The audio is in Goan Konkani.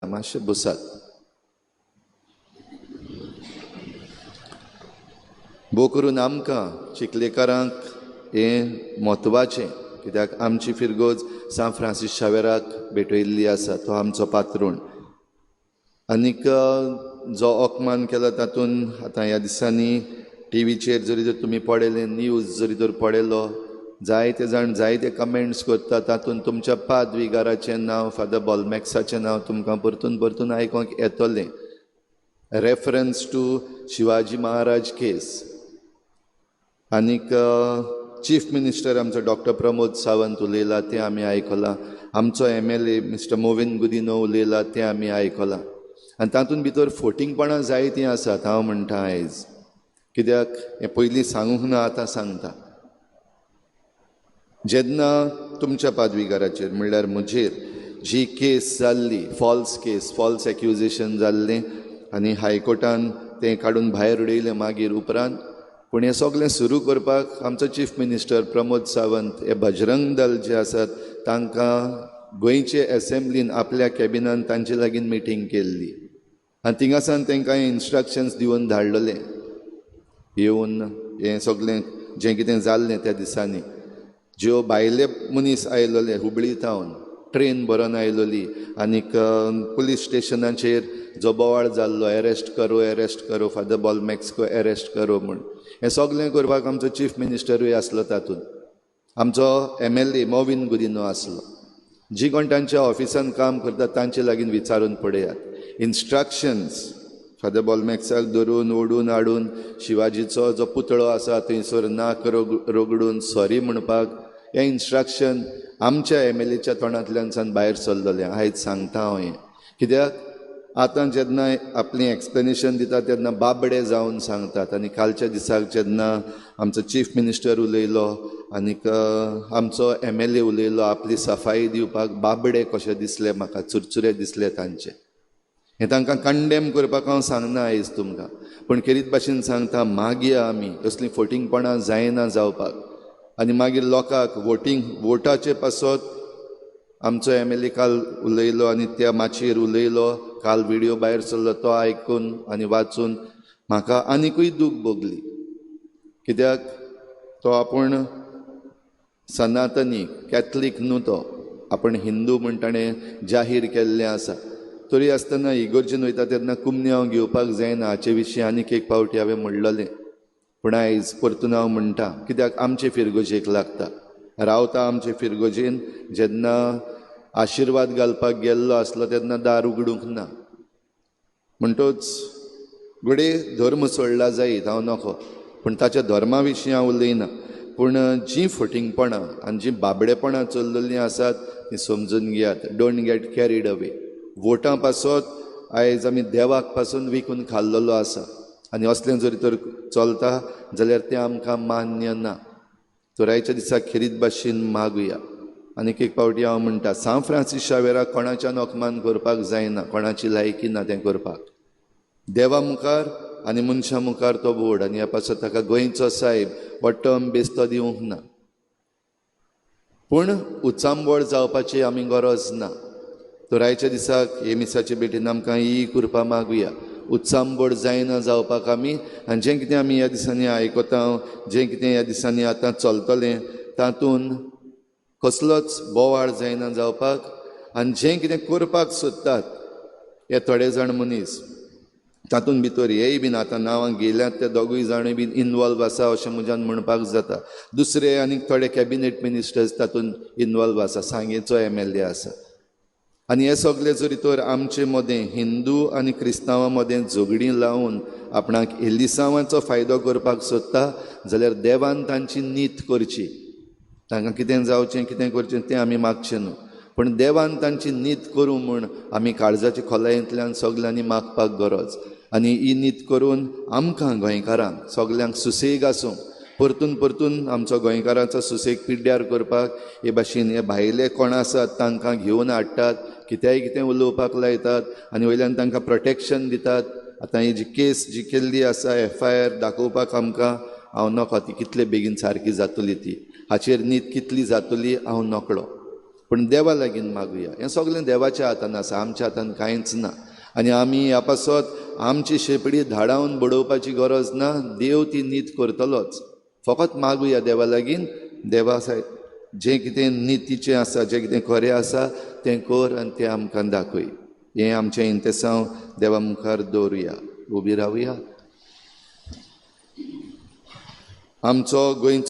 मातशें बसात. भोव करून आमकां चिखलेकारांक हें म्हत्वाचें, कित्याक आमची फिरगोज सांत फ्रांसीस शावेराक भेटयल्ली आसा, तो आमचो पात्रूण. आनीक जो अपमान केला तातूंत आतां ह्या दिसांनी टिवीचेर जरी तर तुमी पळयलें, न्यूज जरी तर पळयलो, जायते जाण जायते कमेंट्स करता, तातूंत तुमच्या पादविगाराचें नांव, फादर बॉलमॅक्साचें नांव तुमकां परतून परतून आयकोंक येतलें. Reference to Shivaji Maharaj case. आनीक चीफ मिनिस्टर आमचो डॉक्टर प्रमोद सावंत उलयला तें आमी आयकलां, आमचो MLA mister Mauvin Godinho उलयला तें आमी आयकलां. आनी तातूंत भितर फोटिंगपणां जायतीं आसात. हांव म्हणटा आयज, कित्याक हें पयलीं सांगूंक ना, आतां सांगता. जेन्ना तुमच्या पादविगाराचेर म्हणल्यार म्हजेर जी केस जाल्ली, फॉल्स केस, फॉल्स एक्युजेशन जाल्लें आनी हायकोर्टान तें काडून भायर उडयलें मागीर उपरांत, पूण हें सगळें सुरू करपाक आमचो चीफ मिनिस्टर प्रमोद सावंत हे बजरंग दल जे आसात तांकां गोंयचे एसेंब्लीन आपल्या कॅबिनान तांचे लागीं मिटींग केल्ली आनी थिंगासान तांकां इन्स्ट्रक्शन्स दिवन धाडलेले येवन हें सगळें जें कितें जाल्लें त्या दिसांनी. ज्यो भायले मनीस आयलेले हुबळी थावन ट्रेन भरून आयलोली आनीक पुलीस स्टेशनाचेर जो बोवाळ जाल्लो, अरेस्ट करो अरेस्ट करो, फादर बॉलमॅक्स को अरेस्ट करो म्हूण, हें सगळें करपाक आमचो चीफ मिनिस्टरूय आसलो तातूंत, आमचो MLA Mauvin Godinho आसलो. जी कोण तांच्या ऑफिसान काम करतात तांचे लागीं विचारून पळयात. इन्स्ट्रक्शन्स फादर बॉलमॅक्साक धरून ओडून हाडून शिवाजीचो जो पुतळो आसा थंयसर नाक रगडून सॉरी म्हणपाक हें इन्स्ट्रक्शन आमच्या MLAच्या तोंडांतल्यान सान भायर सरलेलें. आयज सांगता हांव हें, कित्याक आतां जेन्ना आपलें एक्सप्लेनेशन दिता तेन्ना बाबडे जावन सांगतात. आनी कालच्या दिसाक जेन्ना आमचो चीफ मिनिस्टर उलयलो आनीक आमचो MLA उलयलो आपली सफाई दिवपाक, बाबडे कशे दिसले म्हाका, चुरचुरे दिसले तांचे. हें तांकां कंडेम करपाक हांव सांगना आयज तुमकां, पूण खेरीत भाशेन सांगता, मागया आमी असलीं फोटिंगपणां जायना जावपाक. आनी मागीर लोकांक वोटींग वोटाचे पासत आमचो MLA काल उलयलो आनी त्या माचयेर उलयलो, काल व्हिडियो भायर सरलो तो आयकून आनी वाचून म्हाका आनिकूय दूख भोगली. कित्याक तो आपूण सनातनी कॅथलीक न्हू, तो आपूण हिंदू म्हूण ताणें जाहीर केल्लें आसा. तरी आसतना इगर्जेन वयता तेन्ना कुमन्यांव घेवपाक जायना हाचे विशीं आनीक एक फावटी हांवें म्हणलेलें, पूण आयज परतून हांव म्हणटा, कित्याक आमचे फिरगोजेक लागता. रावता आमचे फिरगोजेन जेन्ना आशिर्वाद घालपाक गेल्लो आसलो तेन्ना दार उगडूंक ना, म्हणटोच घडये धर्म सोडला जायत, हांव नको, पूण ताच्या धर्मा विशीं हांव उलयना. पूण जीं फटिंगपणां आनी जीं बाबडेपणां चल्लेलीं आसात तीं समजून घेयात. Don't get carried away. वोटां पासत आयज आमी देवाक पासून विकून खाल्लेलो आसा आनी असलें जरी तर चलता जाल्यार तें आमकां मान्य ना. तर आयच्या दिसा खेरीत भाशेन मागुया. आनीक एक फावटी हांव म्हणटा, सांत फ्रांसीस शावेराक कोणाच्यान अपमान करपाक जायना, कोणाची लायकी ना तें करपाक. देवा मुखार आनी मनशां मुखार तो व्हड, आनी ह्या पासत ताका गोंयचो सायब हो टर्म बेस्तो दिवंक ना. पूण उचांबळ जावपाची आमी गरज ना. तर आयच्या दिसाक हे मिसाचे भेटीन आमकां ही कृपा मागुया, उचांबळ जायना जावपाक आमी. आनी जें कितें आमी ह्या दिसांनी आयकता, जें कितें ह्या दिसांनी आतां चलतलें तातूंत कसलोच बोवाळ जायना जावपाक. आनी जें कितें करपाक सोदतात हे थोडे जाण मनीस तातूंत भितर हेय बीन आतां नांवां गेल्यात ते दोगूय जाणूय बीन इनवॉल्व आसा अशें म्हज्यान म्हणपाक जाता. दुसरे आनीक थोडे कॅबिनेट मिनिस्टर्स तातूंत इनवॉल्व आसा, सांगेचो MLA आसा. आनी हे सगळे जरी तर आमचे मदें हिंदू आनी क्रिस्तांवां मदें झगडीं लावन आपणाक एलिसांवाचो फायदो करपाक सोदता जाल्यार देवान तांची नीत करची. तांकां कितें जावचें कितें करचें तें आमी मागचें न्हू, पूण देवान तांची नीत करूं म्हूण आमी काळजाच्या खोलायेंतल्यान सगल्यांनी मागपाक गरज. आनी ही नीत करून आमकां गोंयकारांक सगल्यांक सुसेग आसूं, परतून परतून आमचो गोंयकारांचो सुसेग पिड्ड्यार करपाक हे भाशेन हे भायले कोण आसात तांकां घेवन हाडटात, कित्याय कितें उलोवपाक लायतात आनी वयल्यान तांकां प्रोटेक्शन दितात. आतां ही जी केस जी केल्ली आसा FIR दाखोवपाक आमकां हांव नकळो ती कितले बेगीन सारकी जातली, ती हाचेर नीत कितली जातली हांव नकळो. पूण देवा लागीं मागुया. हें सगळें देवाच्या हातान आसा, आमच्या हातान कांयच ना. आनी आमी ह्या पासत आमची शेपडी धाडावन बडोवपाची गरज ना. देव ती नीत करतलोच. फकत मागुया देवा लागीं, देवा सायब जें कितें नितीचें आसा, जें कितें खरें आसा तें कर आनी तें आमकां दाखय. हें आमचें इंतेसांव देवा मुखार दवरुया. उबी रावया. आमचो गोंयचो